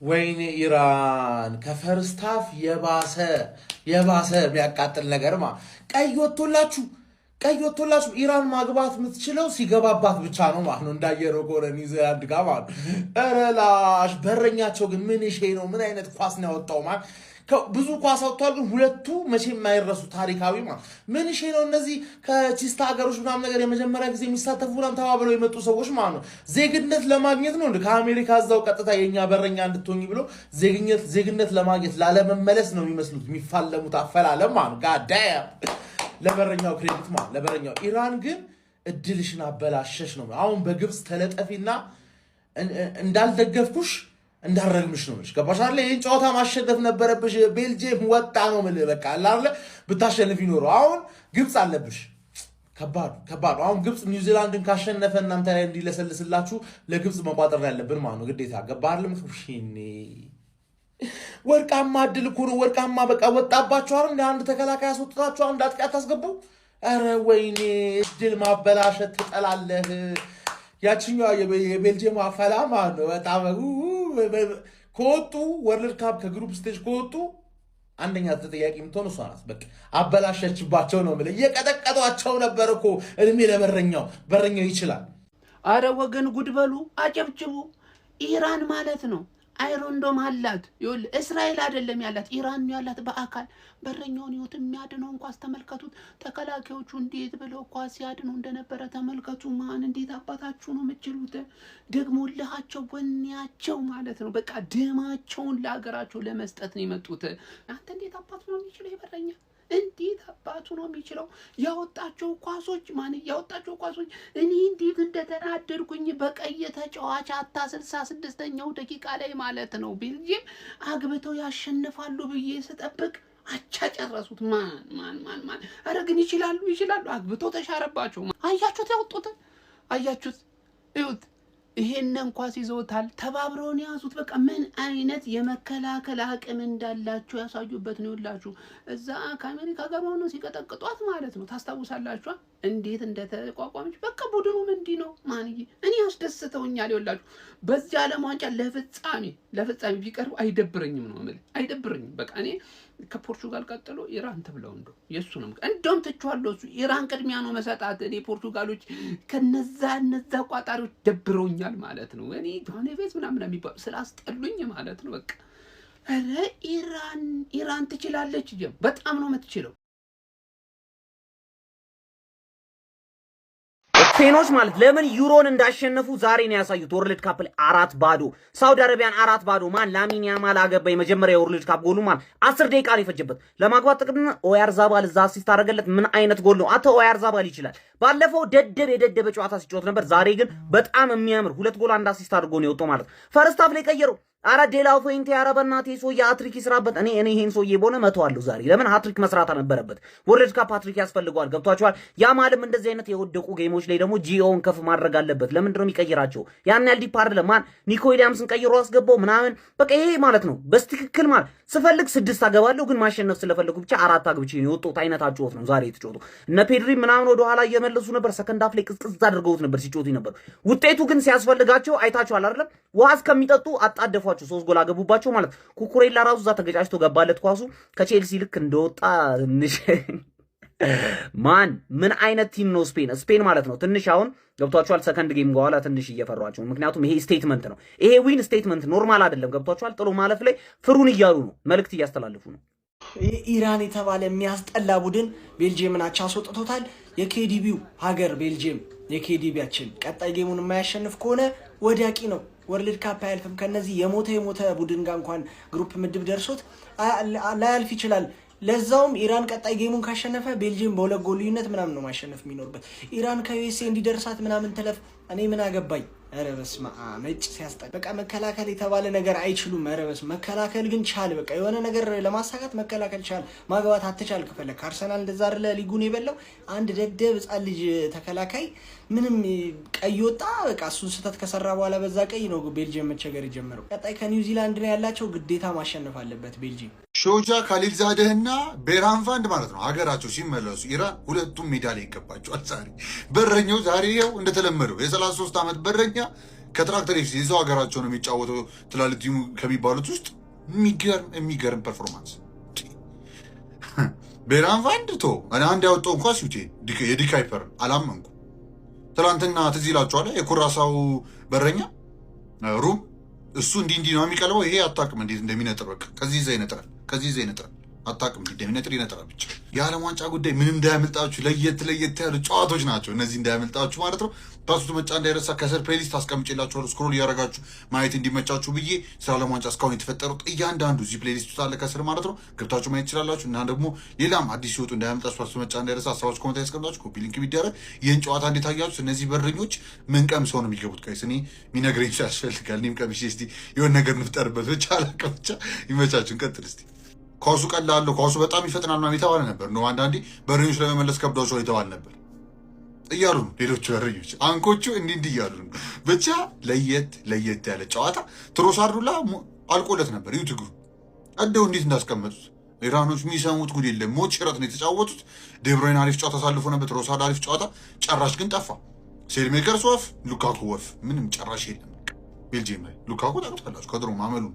ወይኔ ኢራን ከ first half የባሰ የባሰ የሚያቃጥል ነገር ማ ቀይ ወጥቶላችሁ ኢራን ማግባት የምትችለው ሲገባባት ብቻ ነው ማለት ነው። እንዳየረው ከሆነ ኒውዚላንድ ጋር ማለት ነው። ኧረ ላሽ፣ በረኛቸው ግን ምን ሼ ነው? ምን አይነት ኳስ ነው ያወጣው? ማለት ብዙ ኳስ አውጥቷል፣ ግን ሁለቱ መቼ የማይረሱ ታሪካዊ ማለት ምን ሼ ነው? እነዚህ ከቺስታ ሀገሮች ምናምን ነገር የመጀመሪያ ጊዜ የሚሳተፉ ምናምን ተባብለው የመጡ ሰዎች ማለት ነው። ዜግነት ለማግኘት ነው እንደ ከአሜሪካ እዛው ቀጥታ የእኛ በረኛ እንድትሆኝ ብሎ ዜግነት ለማግኘት ላለመመለስ ነው የሚመስሉት የሚፋለሙት አፈላለም ማለት ነው። God damn፣ ለበረኛው credit ማለት ለበረኛው። ኢራን ግን እድልሽን አበላሸሽ ነው። አሁን በግብፅ ተለጠፊና እንዳልደገፍኩሽ እንዳረግምሽ ነው የምልሽ። ገባሽ አይደለ? ይህን ጨዋታ ማሸነፍ ነበረብሽ። ቤልጅየም ወጣ ነው የምልህ። በቃ አለ አይደለ? ብታሸንፍ ይኖረው። አሁን ግብፅ አለብሽ። ከባዱ ከባዱ። አሁን ግብፅ ኒውዚላንድን ካሸነፈ እናንተ ላይ እንዲለሰልስላችሁ ለግብፅ መቋጠር ያለብን ማለት ነው ግዴታ። ገባህ አይደለ? ወይኔ፣ ወርቃማ እድል እኮ ነው። ወርቃማ በቃ ወጣባችሁ አይደል? እንደ አንድ ተከላካይ አስወጥታችሁ አንድ አጥቂ አታስገቡ። ኧረ ወይኔ፣ እድል ማበላሸት ትጠላለህ። ያችኛዋ የቤልጅየም አፈላ ማለት ነው። በጣም ከወጡ World Cup ከ group stage ከወጡ አንደኛ ተጠያቂ የምትሆን እሷ ናት። በቃ አበላሸችባቸው ነው የምልህ። እየቀጠቀጧቸው ነበር እኮ። እድሜ ለበረኛው፣ በረኛው ይችላል። አረ ወገን፣ ጉድ በሉ፣ አጨብጭቡ። ኢራን ማለት ነው Iron Dome አላት። ይኸውልህ፣ እስራኤል አይደለም ያላት፣ ኢራን ነው ያላት። በአካል በረኛውን ህይወት የሚያድነውን ኳስ ተመልከቱት። ተከላካዮቹ እንዴት ብለው ኳስ ሲያድኑ እንደነበረ ተመልከቱ። ማን እንዴት አባታችሁ ነው የምችሉት? ደግሞ ልሃቸው ወኔያቸው ማለት ነው በቃ ደማቸውን ለሀገራቸው ለመስጠት ነው የመጡት። አንተ እንዴት አባቱ ነው የሚችለው የበረኛ፣ እንዴት አባቱ ነው የሚችለው? ያወጣቸው ኳሶች ማን ያወጣቸው ኳሶች፣ እኔ እንዴት እንደተናደድኩኝ በቀይ ተጫዋች አታ 66ኛው ደቂቃ ላይ ማለት ነው። ቤልጅየም አግብተው ያሸንፋሉ ብዬ ስጠብቅ አቻ ጨረሱት። ማን ማን ማን ማን! ኧረ ግን ይችላሉ፣ ይችላሉ። አግብተው ተሻረባቸው። አያችሁት? ያወጡትን አያችሁት? እዩት። ይሄንን ኳስ ይዘውታል። ተባብረውን የያዙት። በቃ ምን አይነት የመከላከል አቅም እንዳላቸው ያሳዩበት ነው። ይላችሁ እዛ ከአሜሪካ ጋር ሆኖ ሲቀጠቅጧት ማለት ነው። ታስታውሳላችኋ እንዴት እንደተቋቋመች። በቃ ቡድኑም እንዲህ ነው። ማንዬ እኔ ያስደስተውኛል። ይኸውላችሁ፣ በዚህ ዓለም ዋንጫ ለፍጻሜ ቢቀርቡ አይደብረኝም ነው የምልህ፣ አይደብረኝም። በቃ እኔ ከፖርቹጋል ቀጥሎ ኢራን ትብለው፣ እንደው የእሱ ነው፣ እንደውም ትቼዋለሁ። እሱ ኢራን ቅድሚያ ነው መሰጣት። እኔ ፖርቹጋሎች ከነዛ እነዛ ቋጣሪዎች ደብረውኛል ማለት ነው። እኔ ጆኔቬዝ ምናምን የሚባሉ ስላስጠሉኝ ማለት ነው። በቃ ኧረ ኢራን፣ ኢራን ትችላለች። በጣም ነው የምትችለው። ስፔኖች ማለት ለምን ዩሮን እንዳሸነፉ ዛሬ ነው ያሳዩት። World Cup ላይ 4-0 ሳውዲ አረቢያን 4-0። ማን? ላሚን ያማል አገባ። የመጀመሪያ የ World Cup ጎሉ ማን 10 ደቂቃ ነው የፈጀበት ለማግባት። ጥቅም ኦያርዛባል እዛ assist አደረገለት። ምን አይነት ጎል ነው? አቶ ኦያርዛባል ይችላል። ባለፈው ደደብ የደደበ ጨዋታ ሲጫወት ነበር። ዛሬ ግን በጣም የሚያምር ሁለት ጎል አንድ assist አድርጎ ነው የወጣው ማለት። First half ላይ ቀየረው። አረ ዴላ ፉዌንቴ፣ አረ በእናትህ ሰውዬ ሃትሪክ ይስራበት። እኔ ይሄን ሰውዬ በሆነ መተዋለሁ ዛሬ። ለምን ሃትሪክ መስራት አልነበረበት? World Cup ሃትሪክ ያስፈልገዋል። ገብቷቸዋል። ያማልም እንደዚህ አይነት የወደቁ game ኦች ላይ ደግሞ ጂኦውን ከፍ ማድረግ አለበት። ለምንድን ነው የሚቀይራቸው? ያን ያህል deep አይደለም። ማን ኒኮ ዊሊያምስን ቀይሮ አስገባው ምናምን። በቃ ይሄ ማለት ነው በስትክክል ማለት ስፈልግ ስድስት አገባለሁ፣ ግን ማሸነፍ ስለፈለጉ ብቻ አራት አግብቼ ነው የወጡት አይነት አጨዋወት ነው ዛሬ የተጫወቱ። እነ ፔድሪ ምናምን ወደ ኋላ እየመለሱ ነበር። Second half ላይ ቅዝቅዝ አድርገውት ነበር ሲጫወቱ ነበር። ውጤቱ ግን ሲያስፈልጋቸው አይታችኋል አይደለም? ውሃ እስከሚጠጡ አጣደፏቸው። ሶስት ጎል አገቡባቸው ማለት። ኩኩሬላ ራሱ እዛ ተገጫጭቶ ገባለት ኳሱ። ከቼልሲ ልክ እንደወጣ ትንሽ ማን ምን አይነት team ነው ስፔን፣ ስፔን ማለት ነው። ትንሽ አሁን ገብቷቸዋል። Second game በኋላ ትንሽ እየፈሯቸው፣ ምክንያቱም ይሄ statement ነው። ይሄ win statement normal አይደለም። ገብቷቸዋል። ጥሎ ማለፍ ላይ ፍሩን እያሉ ነው፣ መልእክት እያስተላለፉ ነው። ይህ ኢራን የተባለ የሚያስጠላ ቡድን ቤልጅየምን አቻ አስወጥቶታል። የኬዲቢው ሀገር ቤልጅየም፣ የኬዲቢያችን ቀጣይ game ኡን የማያሸንፍ ከሆነ ወዳቂ ነው። World Cup አያልፍም። ከነዚህ የሞተ የሞተ ቡድን ጋር እንኳን group ምድብ ደርሶት ላያልፍ ይችላል። ለዛውም ኢራን ቀጣይ game ኡን ካሸነፈ ቤልጅየም በሁለት ጎል ልዩነት ምናምን ነው ማሸነፍ የሚኖርበት። ኢራን ከዩኤስኤ እንዲደርሳት ምናምን ትለፍ፣ እኔ ምን አገባኝ? ኧረ በስመ አብ፣ ነጭ ሲያስጠላ። በቃ መከላከል የተባለ ነገር አይችሉም። ኧረ በስመ መከላከል ግን ቻል። በቃ የሆነ ነገር ለማሳካት መከላከል ቻል፣ ማግባት አትቻል። ከፈለክ አርሰናል እንደዛ አይደለ ሊጉን የበላው? አንድ ደደብ ህፃን ልጅ ተከላካይ ምንም ቀይ ወጣ። በቃ እሱን ስህተት ከሰራ በኋላ በዛ ቀይ ነው ቤልጅየም መቸገር የጀመረው። ቀጣይ ከኒውዚላንድ ነው ያላቸው፣ ግዴታ ማሸነፍ አለበት ቤልጅየም። ሾጃ ካሊልዛደህና ቤራንቫንድ ማለት ነው ሀገራቸው ሲመለሱ ኢራን ሁለቱም ሜዳሊያ ይገባቸዋል። ዛሬ በረኛው ዛሬ ይኸው እንደተለመደው የ33 ዓመት በረኛ ከትራክተር ኤፍሲ የዛው ሀገራቸው ነው የሚጫወተው ትላልቅ team ኡ ከሚባሉት ውስጥ የሚገርም የሚገርም performance። ቤራንቫንድ ቶ እኔ አንድ ያወጣው እንኳ ሲውቴ የዲካይፐር አላመንኩ። ትላንትና ትዝ ይላችኋል የኩራሳው በረኛ ሩም፣ እሱ እንዲህ እንዲህ ነው የሚቀልበው። ይሄ አታውቅም እንዴት እንደሚነጥር፣ በቃ ከዚህ ይዛ ይነጥራል፣ ከዚህ ይዛ ይነጥራል። አታውቅም እንዴት እንደሚነጥር፣ ይነጥራል። ብቻ የዓለም ዋንጫ ጉዳይ ምንም እንዳያመልጣችሁ፣ ለየት ለየት ያሉ ጨዋታዎች ናቸው እነዚህ፣ እንዳያመልጣችሁ ማለት ነው። ፓስቱ መጫ እንዳይረሳ። ከስር playlist አስቀምጬላችኋለሁ scroll እያደረጋችሁ ማየት እንዲመቻችሁ ብዬ። ስለ ዓለም ዋንጫ እስካሁን የተፈጠሩት እያንዳንዱ እዚህ playlist ውስጥ አለ ከስር ማለት ነው። ገብታችሁ ማየት ትችላላችሁ። እና ደግሞ ሌላም አዲስ ሲወጡ እንዳያመልጣችሁ ፓስቱ መጫ እንዳይረሳ። ሀሳባችሁ comment ያስቀምጣችሁ፣ copy link ቢደረግ። ይህን ጨዋታ እንዴት አያችሁት? እነዚህ በረኞች ምን ቀምሰው ነው የሚገቡት? Guys፣ እኔ የሚነግረኝ ሰው ያስፈልጋል። እኔም ቀምሼ እስቲ የሆነ ነገር እንፍጠርበት። ብቻ አላውቅም። ብቻ ይመቻችሁ። እንቀጥል እስቲ። ኳሱ ቀላል፣ ኳሱ በጣም ይፈጥናል ምናምን የተባለ ነበር ነው። አንዳንዴ በረኞች ለመመለስ ከብዷቸዋል የተባለ ነበር እያሉ ነው ሌሎቹ በረኞች፣ አንኮቹ እንዲህ እንዲህ እያሉ ነው። ብቻ ለየት ለየት ያለ ጨዋታ። ትሮሳርዱላ አልቆለት ነበር። ይሁት እግሩ ቀደው እንዴት እንዳስቀመጡት። ኢራኖች የሚሰሙት ጉድ የለም። ሞት ሽረት ነው የተጫወቱት። ዴብሮይን አሪፍ ጨዋታ አሳልፎ ነበር። ትሮሳርድ አሪፍ ጨዋታ፣ ጨራሽ ግን ጠፋ። ሴልሜከርስ ወፍ፣ ሉካኩ ወፍ፣ ምንም ጨራሽ የለም። ቤልጅየም ላይ ሉካኩ ታውቁታላችሁ፣ ከድሮ ማመሉ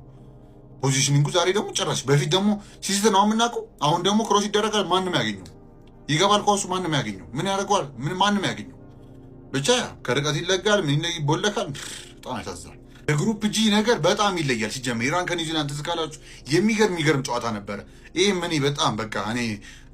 positioning ኡ። ዛሬ ደግሞ ጭራሽ በፊት ደግሞ ሲስት ነው የምናውቀው። አሁን ደግሞ cross ይደረጋል፣ ማንም ያገኘው ይገባል። ኳሱ ማንም ያገኘው ምን ያደርገዋል? ምን ማንም ያገኘው ብቻ ከርቀት ይለጋል፣ ምን ይቦለካል። በጣም ያሳዝናል። የ group G ነገር በጣም ይለያል። ሲጀምር ኢራን ከኒውዚላንድ ትዝ ካላችሁ የሚገርም የሚገርም ጨዋታ ነበረ። ይህም እኔ በጣም በቃ እኔ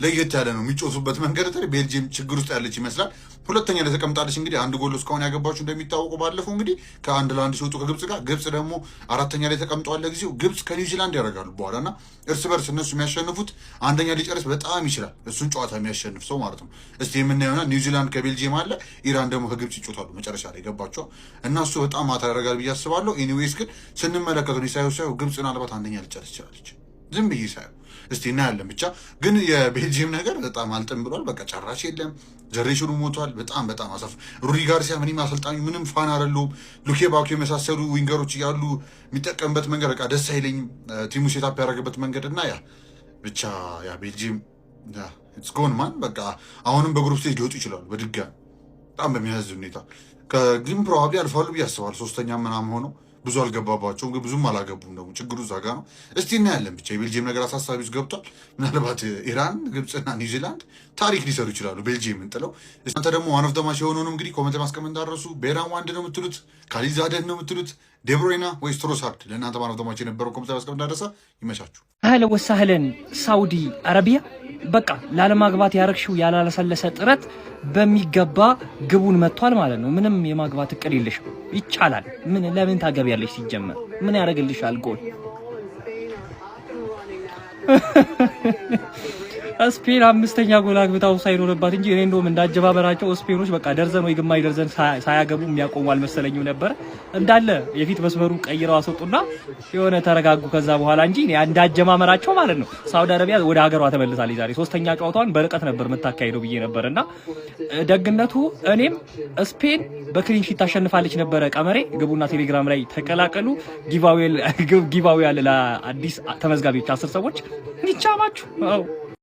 ለየት ያለ ነው የሚጫወቱበት መንገድ። ቤልጅየም ችግር ውስጥ ያለች ይመስላል። ሁለተኛ ላይ ተቀምጣለች። እንግዲህ አንድ ጎል እስካሁን ያገባችሁ እንደሚታወቁ ባለፈው እንግዲህ ከ1-1 ሲወጡ ከግብጽ ጋር፣ ግብጽ ደግሞ አራተኛ ላይ ተቀምጠዋል። ለጊዜው ግብጽ ከኒውዚላንድ ያደርጋሉ በኋላ እና እርስ በርስ እነሱ የሚያሸንፉት አንደኛ ሊጨርስ በጣም ይችላል። እሱን ጨዋታ የሚያሸንፍ ሰው ማለት ነው። እስቲ የምናየውና ኒውዚላንድ ከቤልጅየም አለ፣ ኢራን ደግሞ ከግብጽ ይጫወታሉ መጨረሻ ላይ፣ ገባቸዋል እና እሱ በጣም matter ያደርጋል ብዬ አስባለሁ። Anyways ግን ስንመለከተው ሳየው ሳየው ግብጽ ምናልባት አንደኛ ልጨርስ ይችላለች። ዝም ብዬ ሳየው እስቲ እናያለን። ብቻ ግን የቤልጅየም ነገር በጣም አልጥም ብሏል። በቃ ጨራሽ የለም። ጀሬሽኑ ሞቷል። በጣም በጣም አሳፍ ሩዲ ጋርሲያ ምንም አሰልጣኙ ምንም fan አይደለሁም። ሉኬ ባኪዮ የመሳሰሉ winger ኦች እያሉ የሚጠቀምበት መንገድ በቃ ደስ አይለኝም። Team ኡ setup ያደረገበት መንገድ እና ያ ብቻ ያ ቤልጅየም it's gone, man። በቃ አሁንም በ group stage ሊወጡ ይችላሉ በድጋሚ በጣም በሚያሳዝን ሁኔታ። ግን probably ያልፋሉ ብዬ አስባለሁ። ሶስተኛ ምናምን ሆነው ብዙ አልገባባቸውም፣ ግን ብዙም አላገቡም። ደግሞ ችግሩ እዛ ጋ ነው። እስቲ እናያለን። ብቻ የቤልጅየም ነገር አሳሳቢ ውስጥ ገብቷል። ምናልባት ኢራን፣ ግብፅና ኒውዚላንድ ታሪክ ሊሰሩ ይችላሉ ቤልጅየምን ጥለው። እናንተ ደግሞ man of the match የሆነውንም እንግዲህ comment ማስቀመጥ እንዳትረሱ። ቤራንቫንድ ነው የምትሉት፣ ካሊዛደን ነው የምትሉት፣ ዴብሮይና ወይስ ትሮሳርድ? ለእናንተ man of the match የነበረው comment ማስቀመጥ እንዳትረሳ። ይመቻችሁ። أهلا وسهلا ሳውዲ አረቢያ። በቃ ላለማግባት ያረግሽው ያላሰለሰ ጥረት በሚገባ ግቡን መጥቷል ማለት ነው። ምንም የማግባት እቅድ የለሽም። ይቻላል። ምን ለምን ታገቢያለሽ? ሲጀመር ምን ያደርግልሻል ጎል? ስፔን አምስተኛ ጎል አግብታ ኦፍሳይድ ሆነባት እንጂ እኔ እንደውም እንዳጀባበራቸው ስፔኖች በቃ ደርዘን ወይ ግማሽ ደርዘን ሳያገቡ የሚያቆሙ አልመሰለኝም ነበር። እንዳለ የፊት መስመሩ ቀይረው አስወጡና የሆነ ተረጋጉ ከዛ በኋላ እንጂ እኔ እንዳጀማመራቸው ማለት ነው ሳውዲ አረቢያ ወደ ሀገሯ ተመልሳለች። ዛሬ ሶስተኛ ጨዋታዋን በርቀት ነበር የምታካሂደው ብዬ ነበር እና ደግነቱ እኔም ስፔን በ clean sheet ታሸንፋለች ነበረ ቀመሬ። ግቡና ቴሌግራም ላይ ተቀላቀሉ። Giveaway ያለ ለአዲስ ተመዝጋቢዎች 10 ሰዎች ይቻማችሁ። አዎ።